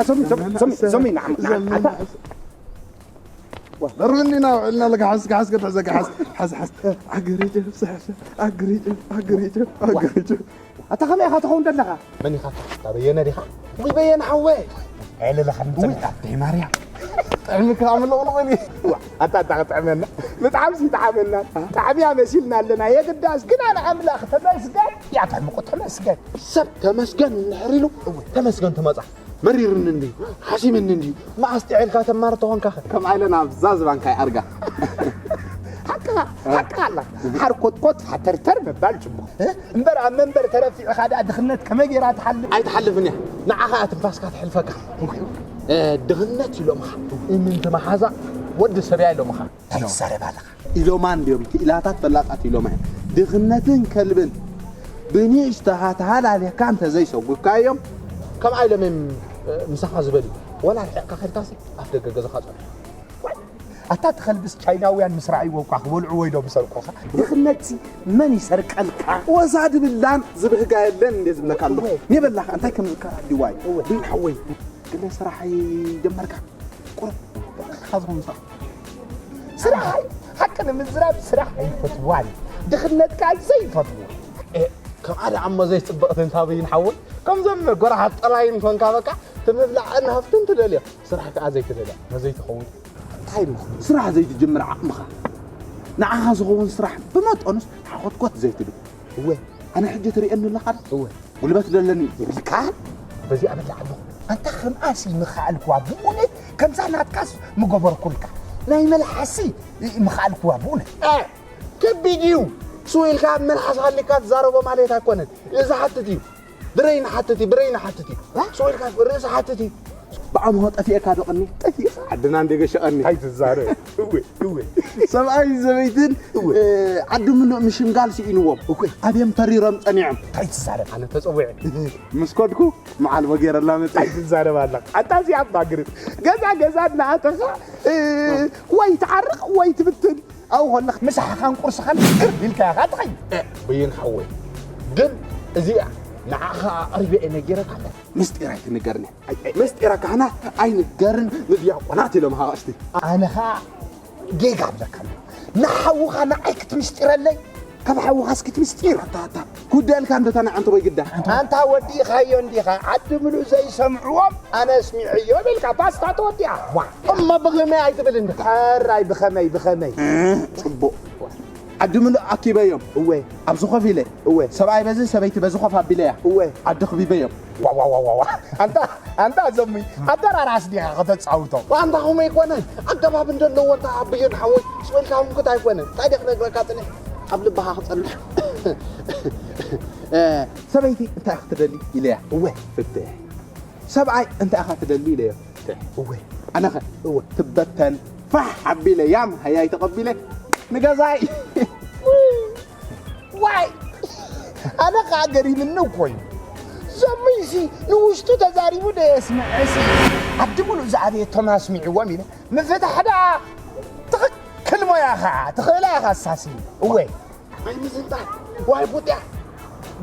ሰሚ ሰሚ ሰሚ ሰሚ ንዓም ንዓም ኣታ በርኒ ና ውዕልና ለጋሓስ ጋሓስ ገድሕ ዘጋሓስ ሓዝ ሓዝ ኣግሪጭ ሰሕሰ ኣግሪጭ ኣግሪጭ ኣግሪጭ ኣታ ከመይ ኢኻ ትኸውን ዘለኻ? መን ኢኻ? ኣታ በየነ ዲኻ? ውይ በየነ ሓወይ። ዕልልኻ ውይ ኣደይ ማርያም ጥዕሚ ክኣምለቑ ንኾኒ ኣታ ኣታ ክጥዕመና ምጥዓምሲ ይጥዓመና ጣዕምያ መሲልና ኣለና የግዳስ ግና ንኣምላኽ ተመስገን እያ ተሕምቑ ተመስገን ሰብ ተመስገን እንድሕር ኢሉ ተመስገን ትመጻ መሪርኒ እንድዩ ሓሲምኒ እንድዩ መዓስ ጥዕልካ ተማር ተኾንካ ኸ ከም ኣይለን ኣብዛ ዝባንካ ይኣርጋ ሓቅኻ ሓቅኻ ኣላ ሓርኮትኮት ሓተርተር ምባል ጽቡቕ እምበር ኣብ መንበር ተረፊዕኻ ደኣ ድኽነት ከመይ ጌራ ትሓልፍ ኣይትሓልፍን እያ ንዓኻ እያ ትንፋስካ ትሕልፈካ ድኽነት ኢሎምኻ እምንቲ መሓዛ ወዲ ሰብ እያ ኢሎምኻ እንታይ ትዛረብ ኣለኻ ኢሎማ እንድዮም ክኢላታት ፈላጣት ኢሎማ እዮም ድኽነትን ከልብን ብንእሽተኻ ተሃላልየካ እንተዘይሰጉግካዮም ከም ኣይለምም ምሳኻ ዝበል እዩ ወላ ርሕቕካ ከድካሲ ኣፍ ደገ ገዛኻ ጸንሑ ኣታ ተኸልብስ ቻይናውያን ምስ ረኣይዎ እኳ ክበልዕዎ ኢሎም ይሰርቁኻ ድኽነትሲ መን ይሰርቀልካ ወዛ ድብላን ዝብህጋ የለን እንደ ዝብለካ ኣለኹ ኔበላኻ እንታይ ከም ዝከራ ድዋይ ድን ሓወይ ገለ ስራሕ ኣይጀመርካ ቁሩብ በቃ ዝኾን ስራሕ ስራሕ ሓቂ ንምዝራብ ስራሕ ኣይፈትዋን ድኽነት ከዓ ዘይፈትዎ ከምኣ ደኣ እሞ ዘይፅብቕቲ እንታበይን ሓወይ ከምዞም ጎራሓት ጠላይን ኮንካ በቃ ትምብላዕ ናፍትን ትደልዮ ስራሕ ከዓ ዘይትደልያ ነዘይትኸውን እንታይ እሞ ስራሕ ዘይትጅምር ዓቕምኻ ንዓኻ ዝኸውን ስራሕ ብመጠኑስ ሓኾትኮት ዘይትብል እወ ኣነ ሕጂ ትርእየኒ ኣለኻ እወ ጉልበት ዘለኒ ይብልካ በዚኣ በላ ኣለኹ ኣንታ ከምኣሲ ምኸኣልኩዋ ብእውነት ከምዛ ናትካስ ምገበርኩልካ ናይ መልሓሲ ምኸኣልኩዋ ብእውነት ከቢድ እዩ ስው ኢልካ ኣብ መልሓስ ሃሊካ ትዛረቦ ማለት ኣይኮነን እዚ ሓትት እዩ ብረይ ንሓትት እዩ ብረይ ንሓትት እዩ ስው ኢልካ ርእሲ ሓትት እዩ ብኣምሆ ጠፊኤካ ዶ ቅኒ ጠፊእካ ዓድና እንደ ገሸቐኒ እንታይ ትዛረብ እወ እወ ሰብኣይ ሰበይትን ዓዲ ምሉእ ምሽምጋል ስኢንዎም ኣበዮም ተሪሮም ጸኒዖም እንታይ ትዛረብ ኣነ ተጸዊዐ ምስ ከድኩ መዓልቦ ገይረላ መጸ እንታይ ትዛረብ ኣለኻ ኣታ እዚኣ ባግርም ገዛ ገዛ እናኣተኻ ወይ ትዓርቕ ወይ ትብትን ኣብኡ ከለኽ ምሳሕኻን ቁርስኻን ግር ኢልካ ኢኻ ትኸይድ በየን ሓወይ ግን እዚኣ ንዓኻ ኣቕሪበ እየ ነጊረካ ኣለ ምስጢር ኣይትንገርኒ ምስጢረ ካህናት ኣይንገርን ንድያቆናት ኢሎም ሃቐስቲ ኣነ ኸዓ ጌጋ ኣብለካ ኣሎ ንሓውኻ ንዓይ ክትምስጢረለይ ካብ ሓውኻስ ክትምስጢር ኣታ ኣታ ኩደልካ እንዶ ተናዕ እንተ ወይ ግዳ ኣንታ ወዲእኻዮ እንዲኻ ዓዲ ምሉእ ዘይሰምዕዎም ኣነ ኣስሚዐዮ በልካ ፓስታ ተወዲኣ ዋ እሞ ብኸመይ ኣይትብል እንዲ ሕራይ ብኸመይ ብኸመይ ጽቡቕ ዓዲ ምሉእ ኣኪበዮም እወ ኣብዚ ኮፍ ኢለ እወ ሰብኣይ በዚ ሰበይቲ በዚ ኮፍ ኣቢለያ እወ ዓዲ ክቢበዮም ዋዋዋዋዋ ኣንታ ኣንታ ዞሚ ኣደራራስ ዲኻ ከተጻውቶ ኣንታ ኹመ ኣይኮነን ኣገባብ እንደለዎ እንታ ኣበዮን ሓወይ ስወልካ ምክት ኣይኮነን እንታይ ዲኽ ነግረካ ጽንሕ ኣብ ልብኻ ክጸንሕ ሰበይቲ እንታይ ክትደሊ ኢለያ እወ ፍትሕ ሰብኣይ እንታይ ኢኻ ትደሊ ኢለዮ እወ ኣነኸ እወ ትበተን ፋሕ ኣቢለ ያም ሃያይ ተቐቢለ ንገዛይ ዋይ ኣነ ከዓ ገሪምኒ እኮ እዩ ዘሙይሲ ንውሽጡ ተዛሪቡ ዶ የስምዐሲ ዓዲ ሙሉእ ዝኣበየቶም ኣስሚዕዎም ኢለ ምፍታሕ ደኣ ትኽክል ሞያ ከዓ ትኽእላ ኢኻ ኣሳሲ እወ ኣይምዝንጣል ዋይ ቡጢያ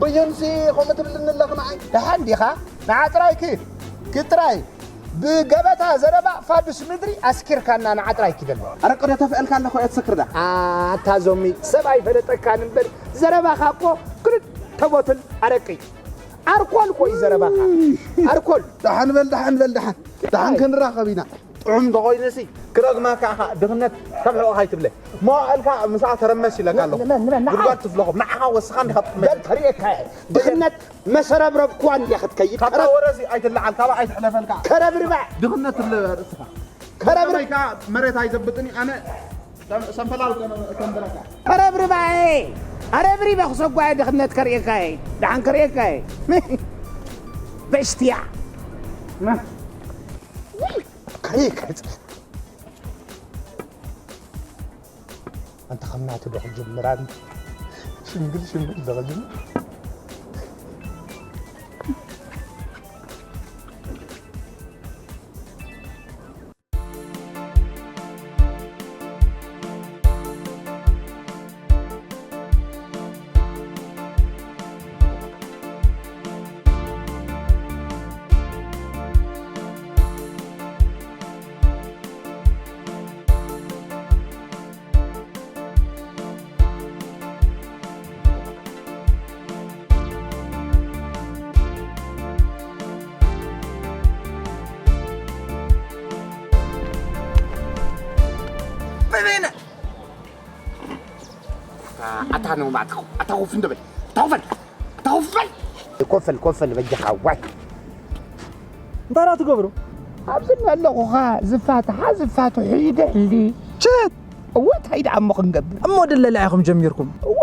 በየንሲ ከምኡ ትብልኒ ኣለኽ ንዓይ ደሓን ዲኻ ንዓ ጥራይ ክድ ክድ ጥራይ ብገበታ ዘረባ ፋዱስ ምድሪ ኣስኪርካና ንዓ ጥራይ ክደሎ ኣረ ቅዶ ተፍዐልካ ኣለኹ እየ ትስክርዳ ኣታ ዞሚ ሰብ ኣይፈለጠካን እምበር ዘረባኻ እኮ ክልተ ቦትል ኣረቂ ኣርኮል እኮ እዩ ዘረባኻ ኣርኮል ደሓን በል ደሓን በል ደሓን ደሓን ክንራኸብ ኢና ጥዑም እንተኾይኑሲ ክረግመካ ኢኻ ድኽነት ከም ሕቖኻ ኣይትብለ መዋእልካ ምሳኻ ተረመስ ኢለካ ኣለኹ ጉድጓድ ትፍለኹም ንዓኻ ወስኻ እንዲኻ ትጥመ በል ከርእየካ እየ ድኽነት መሰረብረብ ክዋ እንዲያ ክትከይድ ካብታ ወረዚ ኣይትለዓል ካባ ኣይትሕለፈልካ ከረብርባ ድኽነት ትለ ርእስኻ ከረብርባ ከመይካ መሬት ኣይዘብጥን ኣነ ሰንፈላል ከንበረካ ከረብርባ ኣረብሪበ ክሰጓየ ድኽነት ከርእየካ እየ ደሓን ከርእየካ እየ በሽትያ ከረይ ከርጽ ኣንተ ከምናቱ ዶ ክጅምራን ሽምግል ሽምግል ዶ ክጅምር ኣታ ነው ማትኩ ኣታ ኮፍ እንደበል ኣታ ኮፈል ኣታ ኮፈል ኮፈል ኮፈል በጃኻ ዋይ እንታይ ትገብሩ ኣብዚ ኣለኹኻ ዝፋትሓ ዝፋትሑ ይደሊ ቸት እወ እንታይ ደኣ እሞ ክንገብር እሞ ድለላ ኢኹም ጀሚርኩም እወ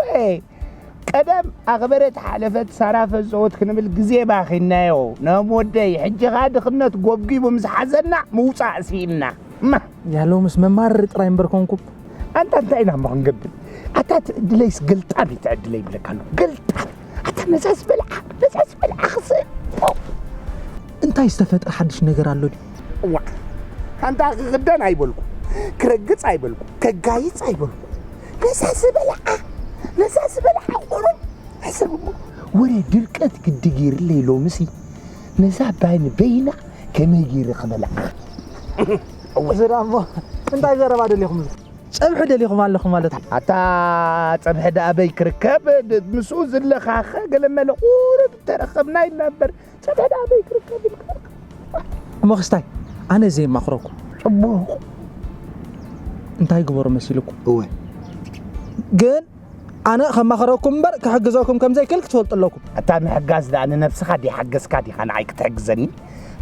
ቀደም ኣኽበረት ሓለፈት ሳራ ፈጸወት ክንብል ግዜ ባኺናዮ ነሞደይ ሕጂ ኸኣ ድኽነት ጎብጒቡ ምስ ሓዘና ምውጻእ ስኢንና እማ ያለውምስ መማረሪ ጥራይ እምበር ኮንኩም ኣንታ እንታይ ኢና እሞ ክንገብር ኣታ ትዕድለይስ ገልጣም እዩ ትዕድለይ ይብለካ ኣሎ ገልጣም ኣታ ነዛ ዝበልዓ ነዛ ዝበልዓ ክስእ እንታይ ዝተፈጥረ ሓድሽ ነገር ኣሎ ድዩ እዋ ኣንታ ክኽደን ኣይበልኩ ክረግጽ ኣይበልኩ ከጋይጽ ኣይበልኩ ነዛ ዝበልዓ ነዛ ዝበልዓ ቁሩብ ሕሰብ እሞ ወረ ድርቀት ግዲ ገይርለይ ሎምሲ ነዛ ባኒ በይና ከመይ ገይረ ክበልዓ እወ እዚ ደኣ እሞ እንታይ ዘረባ ደሊኹም እዚ ጸብሒ ደሊኹም ኣለኹም ማለት እዩ ኣታ ጸብሒ ደኣ በይ ክርከብ ምስኡ ዝለኻኸ ገለ መለ ቁሩብ ተረኸብና ኢልና እምበር ጸብሒ ደኣ በይ ክርከብ ኢልካ እሞ ክስታይ ኣነ ዘየማኽረኩም ጽቡቕ እንታይ ግበሩ መሲልኩም እወ ግን ኣነ ከማኽረኩም እምበር ክሕግዘኩም ከም ዘይክእል ክትፈልጡ ኣለኩም። ኣታ ምሕጋዝ ደኣ ንነብስኻ ድይሓገዝካ ዲኻ ንዓይ ክትሕግዘኒ?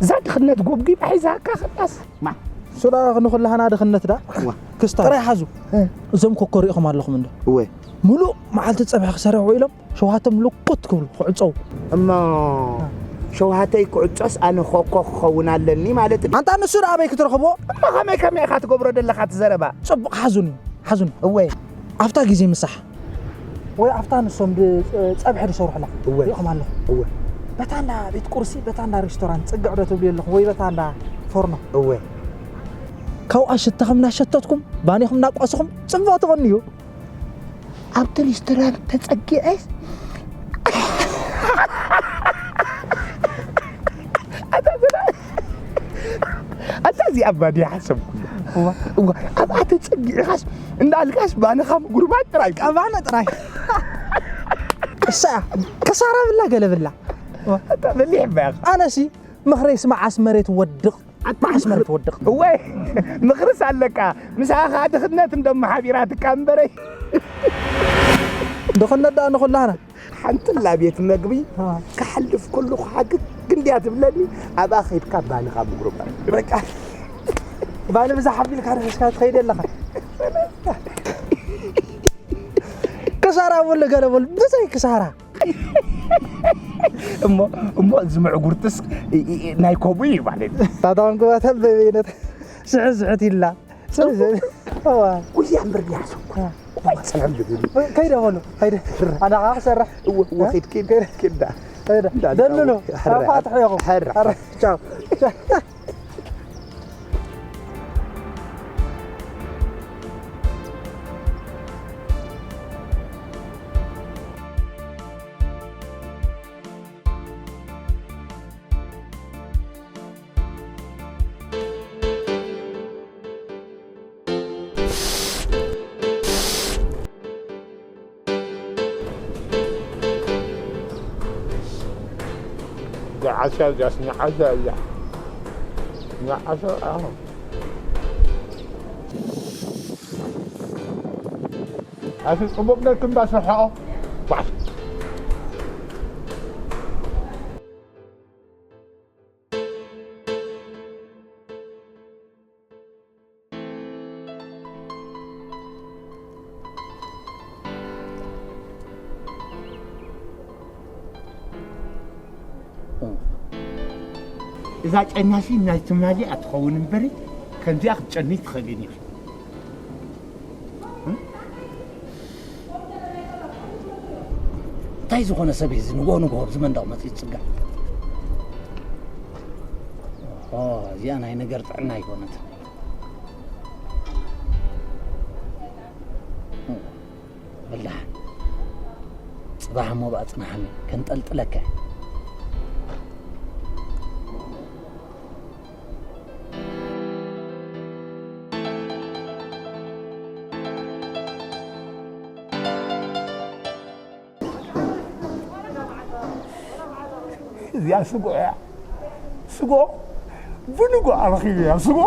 እዛ ድኽነት ጎብጒባ ሒዛካ ኸላስ። ማ? እሱ ደኣ ንኹላህና ድኽነት ደኣ። እዋ። ክስታ። ጥራይ ሓዙ። እ። እዞም ኮኮ ሪኢኹም ኣለኹም እንዶ? እወ። ሙሉእ መዓልቲ ጸብሒ ክሰርሑ ውዒሎም ሸውሃቶም ልኩት ክብሉ ክዕጸው። እሞ ሸውሃተይ ክዕጾስ ኣነ ኮኮ ክኸውን ኣለኒ ማለት ድዩ? ኣንታ ንሱ ደኣ ኣበይ ክትረኽቦ? እሞ ከመይ ከመይ ኢኻ ትገብሮ ዘለኻ እቲ ዘረባ? ጽቡቕ ሓዙኒ፣ ሓዙኒ። እወ። ኣብታ ግዜ ምሳሕ። ወይ ኣብታ ንሶም ድ-፣ ጸብሒ ዝሰርሑላ እወ። ሪኢኹም ኣለኹም። እወ። በታ እንዳ ቤት ቁርሲ፣ በታ እንዳ ሬስቶራንት ጽግዕ ዶ ትብልዮ ኣለኹም? ወይ በታ እንዳ ፎርኖ? እወ። ካብኣ ሽታኹም እናሸተትኩም፣ ባኒኹም እናቋሰኹም ጽቡቕ ትቕንዩ። ኣብቲ ሬስቶራንት ተጸጊዐስ ኣታ እዚኣ እባ ድያ ሓሰብኩላ። እዋ። እዋ፣ ኣብኣ ተጸጊዕኻስ እንዳልካስ ባንኻ ምጉርማት ጥራይ። ቀባነ ጥራይ። እሳ እያ። ከሳራ ብላ ገለ ብላ። እዋ። ኣታ በሊሕ እባ ኢኻ። ኣነሲ ምኽረይ ስማዓስ መሬት ወድቕ። ኣታ መዓስ መሬት ወድቕ። እወ፣ ምኽርስ ኣለካ። ምሳኻ ከኣ ድኽነት እንደሞ ሓቢራትካ እምበረይ። ድኽነት ደኣ ንኹላህና። ሓንቲ ላ ቤት መግቢ አ። ክሓልፍ ከለኹ ሓግግ እንድያ ትብለኒ፣ ኣብኣ ኸይድካ ባንኻ ምጉርማር። በቃ። ባኒ ብዛሕ ኣቢልካ ርሒስካ ትኸይድ ኣለኻ። ክሳራ በሉ ገለ በሉ፣ ብዘይ ክሳራ። እሞ፣ እሞ እዚ ምዕጉርትስ ኢ-፣ ኢ-፣ ኢ-፣ ናይ ከምኡ እዩ ማለት እዩ። ታታውን ክባተብ በይነት ስሕት ስሕት ኢላ። እዋ። ጉያ እምበር ድያ ሓሰብኩ። እዋ። እዋ፣ ሰላም ልብል። ከይደ በሉ፣ ከይደ። ኣነ ከዓ ክሰርሕ። እወ፣ እወ፣ እ? ከይድ፣ ከይድ፣ ከይደ። ከይድ ዳ። ከይደ። እንዳ ደልሉ። ሕራ። ኣፋትሑ ኢኹም። ሕራ። ሕራ። ቻው። ቻው። ዓሳ እዚኣስ ንዓሳ እያ። ንዓሳ፣ ኣዎ። ኣቲ ጽቡቕ ነርክም ባስርሖ። ባስ። እዛ ጨናሲ ናይ ትማሊ ኣትኸውን እምበሪ፣ ከምዚኣ ክትጨኒ ትኽእልን ኢኺ። እንታይ ዝኾነ ሰብ እዩ እዚ ንግሆ ንግሆ ኣብዚ መንደቕ መፂኡ ዝፅጋዕ? ኦ፣ እዚኣ ናይ ነገር ጥዕና ኣይኮነትን። በል ደሓን። ጽባሕ እሞ ብኣጽናሓኒ፣ ከንጠልጥለካ እየ። እዚኣ ስጎ እያ። ስጎ ብንጎ ኣረኺቡ እያ ስጎ።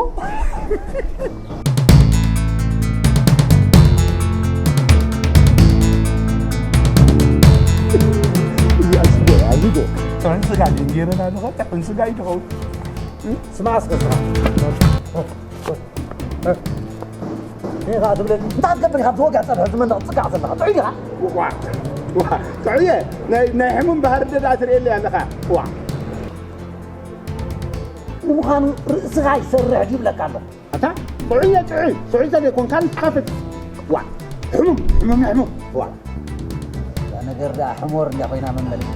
እዚ ዶ ጥዑም ስጋ ድዩ ገይረና ኣለኹ? ጥዑም ስጋ እዩ ዝኸውን። ስማዕ እስከ ስማዕ። እንታይ ኸዓ ትብለኒ? እንታይ ክትገብር ኢኻ? ኣብዚ ወግሕ ጸብሒ እዚ መንደቕ ትጽጋዕ ዘለኻ? ጥዑይ ዲኻ? ዋ፣ ዋ፣ ጥዑየ፣ ናይ፣ ናይ ሕሙም ባህሪ ደኣ ትርእየለይ ኣለኻ። ዋ። ንምዃኑ ርእስኻ ይሰርሕ ድዩ ይብለካ ኣለኹ? ኣታ ጥዑይ እየ፣ ጥዑይ፣ ጥዑይ ዘይኮንካ ንስኻ ፍት። ዋ፣ ሕሙም፣ ሕሙም፣ ሕሙም። ዋ። እዛ ነገር ደኣ ሕሞር እንድያ ኮይና መመለስ።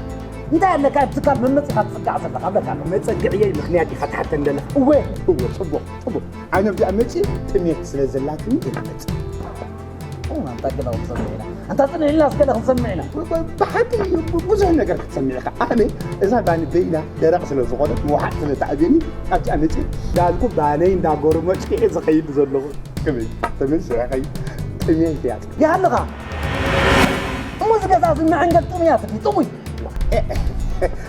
እንታይ ኣለካ ኣብ ትካል መመጺኻ ትጽጋዕ ዘለኻ? ኣለካ ኣሎ። መጸግዕ እየ፣ ምኽንያት ኢኻ ትሓተን ዘለኻ። እወ። እወ፣ ጽቡቕ፣ ጽቡቕ። ኣነ ኣብዚኣ መጺእ ጥሜት ስለ ዘላትኒ እየ መጺእ። ኦ፣ ኣንታ ገለ ክንሰምዕ ኢና። ኣንታ ጽንሕ ኢልና እስከ ክንሰምዕ ኢና። ብ-፣ ብ-፣ ብሓቂ ብ-፣ ብዙሕ ነገር ክትሰምዕ ኢኻ። ኣነ እዛ ባኒ በይና ደረቕ ስለ ዝኾነት፣ ምውሓጥ ስለ ተኣብየኒ፣ ኣብዚኣ መጺእ ዳልኩ ባነይ እንዳጎረመጭኩ እየ ዝኸይድ ዘለኹ። ከመይ? ተመሲሕኸይ? ጥሜት እያ። ይሃልኻ። እሞ እዚ ገዛ እዚ መዐንገል ጥሙያት ድዩ? ጥሙይ።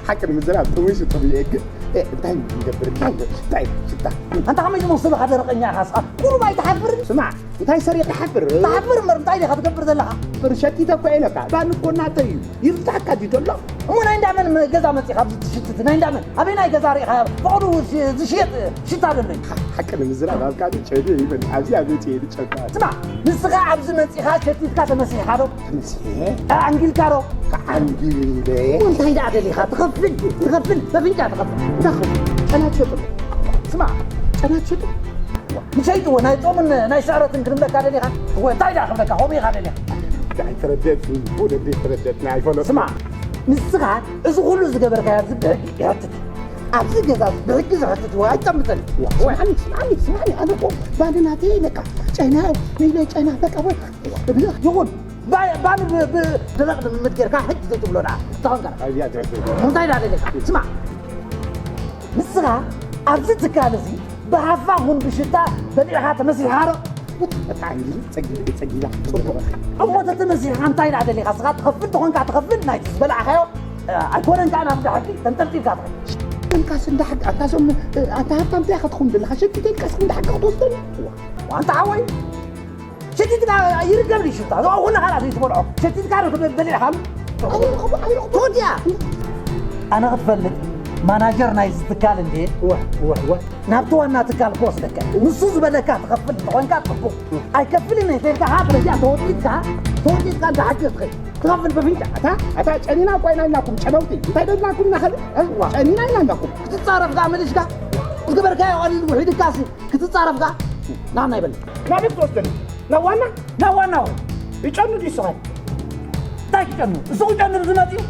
ሓቂ ንምዝራብ ጥሙይ ሽጥሙይ እየ፣ ግን፣ እ፣ እንታይ ንገብር? እንታይ ንገብር? ሽታ እዩ፣ ሽታ። ኣንታ ከመይ ዝመስሉ ደረቐኛ ኢኻ እስኻ? ቁሩብ ኣይትሓፍርን? ስማዕ፣ እንታይ ሰሪቕ ክሓፍር? ትሓፍር እምበር እንታይ ዲኻ ትገብር ዘለኻ? ብር ሸቲተ እኮ ኢለካ። ባኒ እኮ ናተይ እዩ። ይፍታሕካ ድዩ ዘሎ? እሞ ናይ እንዳመን ገዛ መጺኻ ኣብዚ ትሽትት? ናይ እንዳመን? ኣበይ ናይ ገዛ ርኢኻ? ብቐሉ ዝ-፣ ዝሽየጥ ሽታ ዘሎ እዩ። ሓ-፣ ሓቂ ንምዝራብ ኣብ ካልእ ጨድዮ ይበል። ኣብዚ ኣብ መጺኤ ዝጨባ። ስማዕ፣ ንስኻ ኣብዚ መጺኻ ሸቲትካ ተመሲሕኻ ዶ? ተመሲሐ? ኣዕንጊልካ ዶ? ኣዕንጊለ። እንታይ ደኣ ደሊኻ? ትኸፍል፣ ትኸፍል፣ በፍንጫ ትኸፍል። እንታይ ክኸፍል? ጨና ትሸጡ? ስማዕ፣ ጨና ትሸጡ? ንሸይጥዎ ናይ ጾምን ናይ ስዕረትን ክንብለካ ደሊኻ? እወ፣ እንታይ ደኣ ክብለካ? ከምኡ ኢኻ ደሊኻ? ኣይተረደአትኒ፣ ወለደይ ተረደአትኒ፣ ኣይፈለጥኩ። ስማዕ፣ ንስኻ እዚ ኩሉ ዝገበርካዮ ኣብዚ ብሕጊ ይሕትት። ኣብዚ ገዛ እዚ ብሕጊ ዝሕትት እወ፣ ኣይትጠምተኒ። ዋ፣ ስማዕኒ፣ ስማዕኒ፣ ስማዕኒ፣ ኣነ እኮ ባኒ ናተይ ኢለካ፣ ጨና፣ ሚለ ጨና፣ በቃ፣ ወይ፣ እብልኽ ይኹን። ባ-፣ ባኒ ብ-፣ ብ-፣ ደረቕ ልምምድ ጌርካ ሕጂ ዘይትብሎ ደኣ። እንታይ ኾንካ? ኣብዚኣ ትረፍ። እንታይ ደኣ ደሊኻ? ስማዕ፣ ንስኻ ኣብዚ ትካል እዚ ብሃፋ ኹን ብሽታ በሊዕኻ ተመሲልካ ዶ? ኣታ ዓንጊል ጸጊ-፣ ጸጊላ። ጽቡቕ። እሞ ተተመሲልካ እንታይ ደኣ ደሊኻ? ንስኻ ትኸፍል ተኾንካ ትኸፍል፣ ናይቲ ዝበላዕካዮ፣ እ፣ ኣይኮነን ከኣ ናብ እንዳ ሕጊ ተንጠልጢልካ ትኸይድ። እንካስ እንዳ ሕጊ፣ ኣታ ዞም፣ እ፣ ኣታ ሃብታም እንታይ ኢኻ ትኸውን ዘለኻ? ሸቲተ ኢልካስ እንዳ ሕጊ ክትወስደኒ? ዋ፣ ኣንታ ሓወይ፣ ሸቲትካ ይርከብ ድዩ ሽታ? እዛ ኩላ ካልኣት እዩ ትበልዖ። ሸቲትካ ዶ ትበልዕ ኢኻ? ኣይረኽቦ፣ ኣይረኽቦ። ትወድያ። ኣነ ክትፈልጥ ማናጀር ናይዚ ትካል እንዴ? እወ፣ እወ፣ እወ። ናብቲ ዋና ትካል ክወስደካ። ንሱ ዝበለካ ትኸፍል እንተኾንካ ጽቡቕ። ኣይከፍልን እንተኢልካ፣ ሃ፣ በዚኣ ተወጢጥካ፣ ተወጢጥካ እንዳ ሓቂ ትኸይድ። ትኸፍል በፍንጫ። ኣታ፣ ኣታ፣ ጨኒና እኮ ኢና ኢልናኩም፣ ጨነውቲ። እንታይ ዶ ኢልናኩም ኢና ኸልእ? እ? ዋ። ጨኒና ኢና ኢልናኩም። ክትጻረፍ ከኣ መሊስካ። ዝገበርካዮ ቀሊል ውሒድካሲ። ክትጻረፍ ከኣ ናና ይበል። ናበይ ክትወስደኒ? ናብ ዋና? ናብ ዋና ወይ? ይጨኑ ድዩ ስኻ? እንታይ ክጨኑ? እሱ ክጨኑ ዝመጽኡ?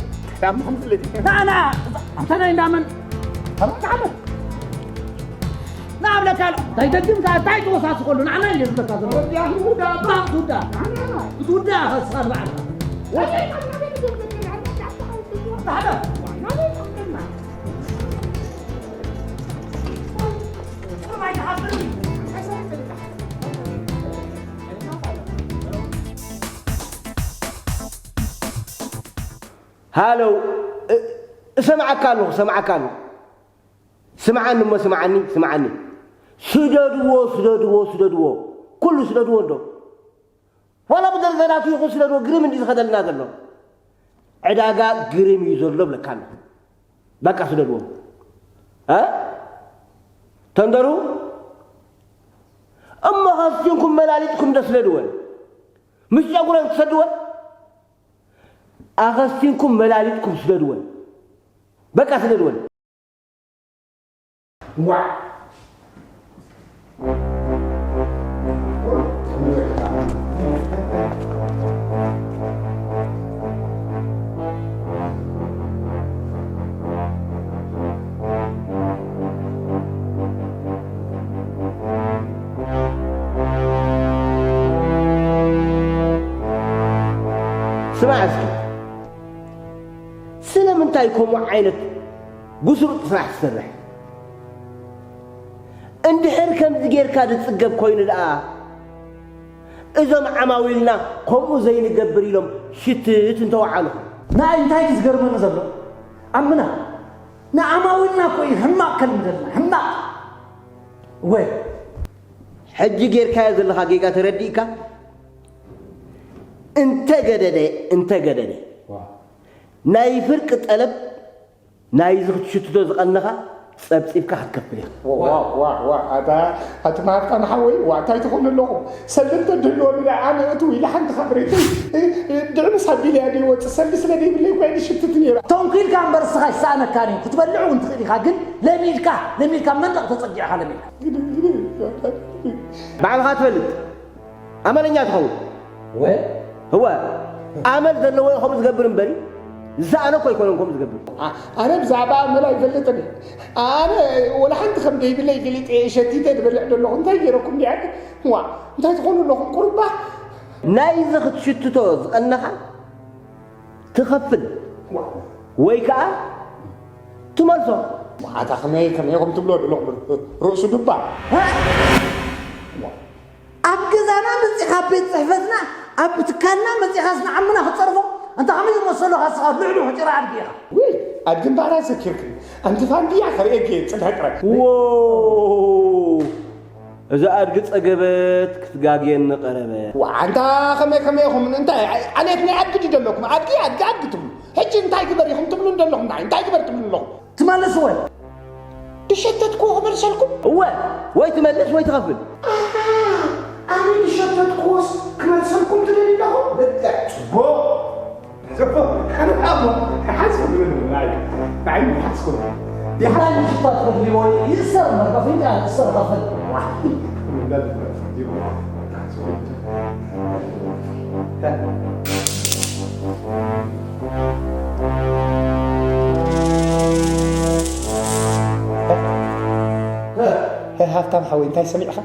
ዳሞ ክንፍለጥ ኢና። ና፣ ና። ኣንተ ናይ እንዳመን? ኣባካ ዓመት። ና እብለካ ኣሎ። እንታይ ደጊምካ? እንታይ ተወሳስኸሉ? ንዓና እዩ ዝብለካ ዘሎ። ወዲያ ትውዳ። ባ ትውዳ። ንዓና። ክትውዳ ከስኻ ንባዕልካ። ወዲያ። ታሓደ። ሃሎ፣ እ-፣ እሰምዓካ ኣለኹ፣ እሰምዓካ ኣለኹ። ስምዓኒ እሞ፣ ስምዓኒ፣ ስምዓኒ። ስደድዎ፣ ስደድዎ፣ ስደድዎ። ኩሉ ስደድዎ እንዶ። ዋላ ብዘርዘራቱ ይኹን ስደድዎ፣ ግርም እንዲ ዝኸደልና ዘሎ። ዕዳጋ ግርም እዩ ዘሎ ብለካ ኣለኹ። በቃ ስደድዎ። እ? ተንደሩ? እሞ ኸስቲንኩም መላሊጥኩም ዶ ስደድወን? ምስ ጨጉረን ትሰድወን? ኣኸስቲንኩም መላሊጥኩም ስደድወን። በቃ ስደድወን። ዋዕ። ስማዕ እስኪ፣ ስለምንታይ ከምኡ ዓይነት ጉስሩጥ ስራሕ ትሰርሕ? እንድሕር ከምዚ ጌርካ ዝጽገብ ኮይኑ ደኣ፣ እዞም ዓማዊልና ከምኡ ዘይንገብር ኢሎም ሽትት እንተወዓሉ። ንኣይ እንታይ እዩ ዝገርመኒ ዘሎ? ኣምና፣ ንዓማዊልና እኮ እዩ ሕማቕ ከልምደልና፣ ሕማቕ። ወይ። ሕጂ ጌርካዮ ዘለኻ ጌጋ ተረዲእካ? እንተገደደ፣ እንተገደደ። ዋ። ናይ ፍርቂ ጠለብ ናይዚ ክትሽትቶ ዝቐነኻ ጸብጺብካ ክትከፍል ኢኻ። ዋ ዋ ዋ ኣታ ኣቲ ማርታ ንሓወይ ዋ እንታይ ትኾኑ ኣለኹም? ሰልም ተድህልወኒ ናይ ኣነ እቱ ኢለ ሓንቲ ካብረይቲ ድዕምስ ኣቢልያ ደይወፅእ ሰልዲ ስለ ደይብለይ ኮይኒ ሽትት ነይራ። ተንኪልካ እምበር እስኻ ይሰኣነካን እዩ ክትበልዕ እውን ትኽእል ኢኻ ግን ለሚድካ ለሚድካ መንደቕ ተፀጊዕኻ ለሚድካ ባዕልኻ ትፈልጥ ኣመለኛ ትኸውን። ወ እወ ኣመል ዘለዎ እዩ ከምኡ ዝገብር እምበሪ ዝሰኣነ እኮ ኣይኮነን ከምኡ ዝገብር። ኣነ ብዛዕባ ኣመል ኣይፈልጥን እየ። ኣነ ወላ ሓንቲ ከም ደይብለይ ገሊጠ እየ ሸቲተ ዝበልዕ ዘለኹ እንታይ ገይረኩም ድያ? ዋ እንታይ ትኾኑ ኣለኹም ቁሩባ? ናይዚ ክትሽትቶ ዝቐነኻ ትኸፍል ወይ ከዓ ትመልሶ። ኣታ ከመይ ከመይ ኢኹም ትብሎ ዘለኹም ርእሱ ዱባ ኣብ ገዛና መፂኻ ቤት ፅሕፈትና ኣብ ትካልና መፂኻስ ንዓምና ክፀርፎ እንታ ከመይ ዝመሰሉ ካስኻ ልዕሉ ሕጭራ ኣድጊ ኢኻ ውይ ኣብ ግንባራ ዘኪርክኒ ኣንቲ ፋንድያ ከርእየኪ እየ ፅንሐ ጥራይ ዎ እዛ ኣድጊ ፀገበት ክትጋግየኒ ቀረበት። ዋዓንታ ከመይ ከመይ ኢኹም እንታይ ዓሌት ናይ ኣድጊ ድዩ ዘለኩም ኣድጊ ኣድጊ ኣድጊ ትብሉ ሕጂ እንታይ ግበር ኢኹም ትብሉ እንደለኹም ንዓይ እንታይ ግበር ትብሉ ኣለኹም ትመልስወ ድሸተትኩ ክመልሰልኩም እወ ወይ ትመልስ ወይ ትኸፍል። ኣነ ድሸተትኩዎስ ክመልሰልኩም ትደልዩ ኣለኹም ጽቡቕ ይእሰር እምበር ከፍንጫ ይእሰር ከፍል ሃብታም ሓወይ እንታይ ሰሚዕኻ?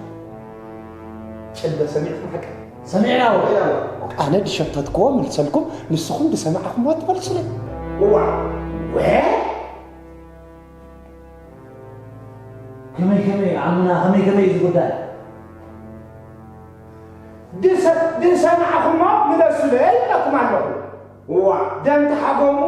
ጭልበ ሰሚዕኩም ሓቂ ሰሚዕና ወ ኣነ ዝሸፈትክዎ መልሰልኩም ንስኹም ዝሰማዕኹምዎ ትመልሱለይ። እዋ ወ ከመይ ከመይ ዓምና ከመይ ከመይ እዚ ጉዳይ ዝሰማዕኹሞ ምለሱለይ ኢለኩም ኣለኹ። እዋ ደም ተሓጎሙ